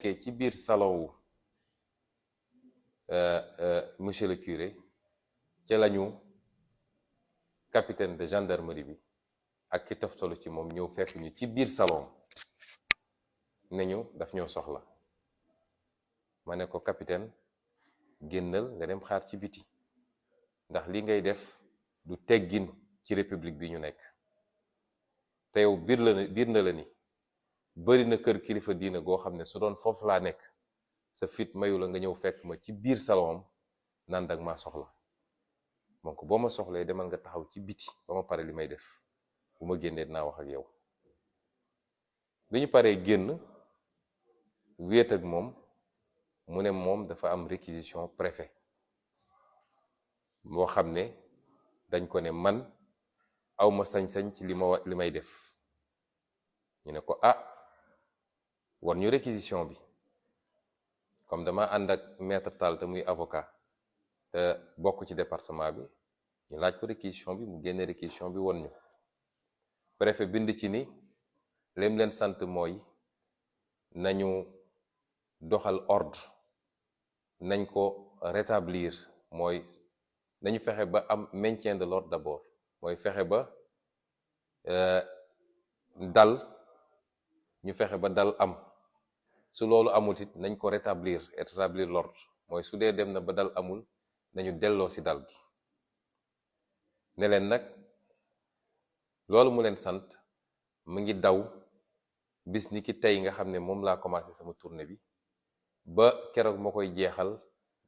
ci biir salon wu monsieur le curé ci lañu capitaine de gendarmerie bi ak ki toftalu ci moom ñëw fekk ñu ci biir salon ne ñu daf ñoo soxla ma ne ko capitaine génnal nga dem xaar ci biti ndax li ngay def du teggin ci république bi ñu nekk te yow biir na la ni bari na kër kilifa diina goo xam ne su doon foofu laa nekk sa fit mayu la nga ñëw fekk ma ci biir salon am naan dag maa soxla donc boo ma soxlee demal nga taxaw ci biti ba ma pare li may def bu ma génnee dinaa wax ak yow bi ñu paree génn wéet ak moom mu ne moom dafa am réquisition préfet boo xam ne dañ ko ne man awma sañ-sañ ci li may def ñu ne ko war ñu réquisition bi comme dama ànd ak maître Tall te muy avocat te bokk ci département bi ñu laaj ko réquisition bi mu génne réquisition bi won ñu préfet bind ci ni lim leen sant mooy nañu doxal ordre nañ ko rétablir mooy nañu fexe ba am maintien de l'ordre d'abord mooy fexe ba ñu fexe ba dal am su loolu amul it nañ ko rétablir l'ordre mooy su dee dem na ba dal amul nañu delloo ci dal gi ne leen nag loolu mu leen sant mu ngi daw bis ni ki tey nga xam ne moom laa commencé sama tournée bi ba keroog ma koy jeexal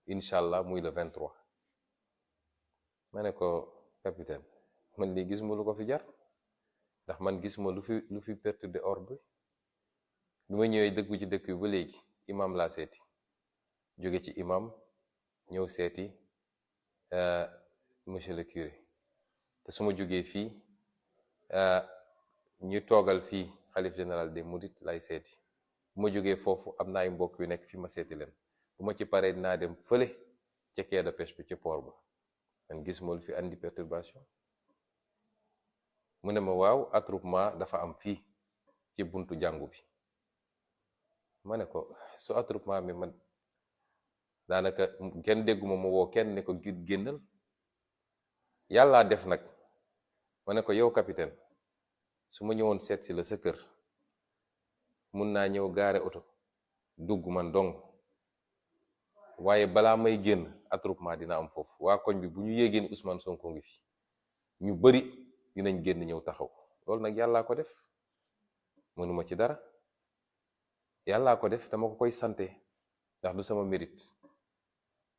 incha allah muy le 23 ma ne ko capitaine man lii gisuma lu ko fi jar ndax man gisuma lu fi perturber ordre bi ma ñëwee dëggu ci dëkk bi ba léegi imam laa seeti jóge ci imam ñëw seeti monsieur le curé te su ma jógee fii ñu toogal fii xalif général des mourides lay seeti bu ma jógee foofu am na ay mbokk yu nekk fi ma seeti leen bu ma ci paree dinaa dem fële ca quai de pêche bi ci port ba man gis ma lu fi andi perturbation mu ne ma waaw attroupement dafa am fii ci buntu jàngu bi ma ne ko su attroupement bi man daanaka kenn dégguma ma woo kenn ne ko génnal yàllaa def nag ma ne ko yow capitaine su ma ñëwoon seet si la sa kër mun naa ñëw gaare oto dugg man dong waaye balaa may génn attroupement dina am foofu waa koñ bi bu ñu yéegee ni Ousmane Sonko ngi fi ñu bari dinañ génn ñëw taxaw loolu nag yàllaa ko def mënuma ci dara yàllaa ko def dama ko koy sante ndax du sama mérite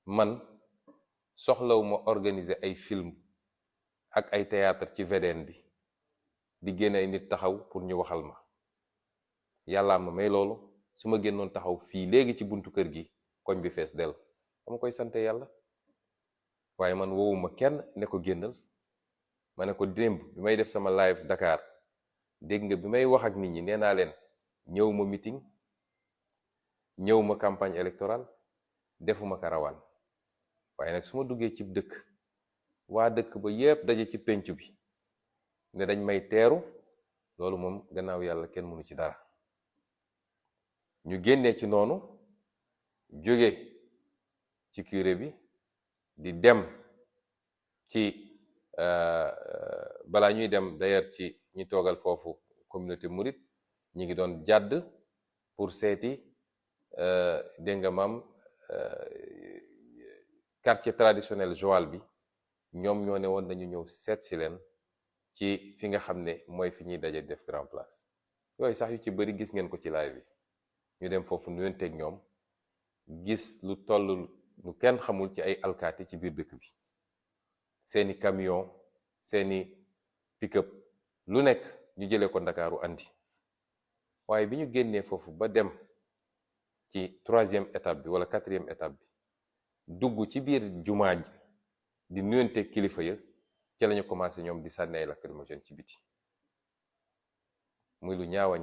man soxlawuma organiser ay film ak ay théâtre ci VDN bi di génne ay nit taxaw pour ñu waxal ma yàllaa ma may loolu su ma génnoon taxaw fii léegi ci buntu kër gi koñ bi fees del dama koy sante yàlla waaye man woowuma kenn ne ko génnal ma ne ko démb bi may def sama live Dakar dégg nga bi may wax ak nit ñi nee naa leen ñëw ma meeting ñëw ma campagne électorale defuma karawaan waaye nag su ma duggee ci dëkk waa dëkk ba yépp daje ci penc bi ne dañ may teeru loolu moom gannaaw yàlla kenn mënu ci dara ñu génnee ci noonu jóge ci curé bi di dem ci balaa ñuy dem d'ailleurs ci ñi toogal foofu communauté mouride ñi ngi doon jàdd pour seeti dégg nga maam quartier traditionnel Joal bi ñoom ñoo ne woon nañu ñëw seet si leen ci fi nga xam ne mooy fi ñuy daje def grand place yooyu sax yu ci bëri gis ngeen ko ci live bi ñu dem foofu nuyonteeg ñoom gis lu toll lu kenn xamul ci ay alkaati ci biir dëkk bi seeni camion seeni pick-up lu nekk ñu jëlee ko Ndakaaru andi waaye bi ñu génnee foofu ba dem ci 3e étape bi wala 4e étape bi dugg ci biir jumaa ji di nuyonteeg kilifa ya ci lañu commencé ñoom di sànni ay lacrymogène ci biti muy lu ñaawa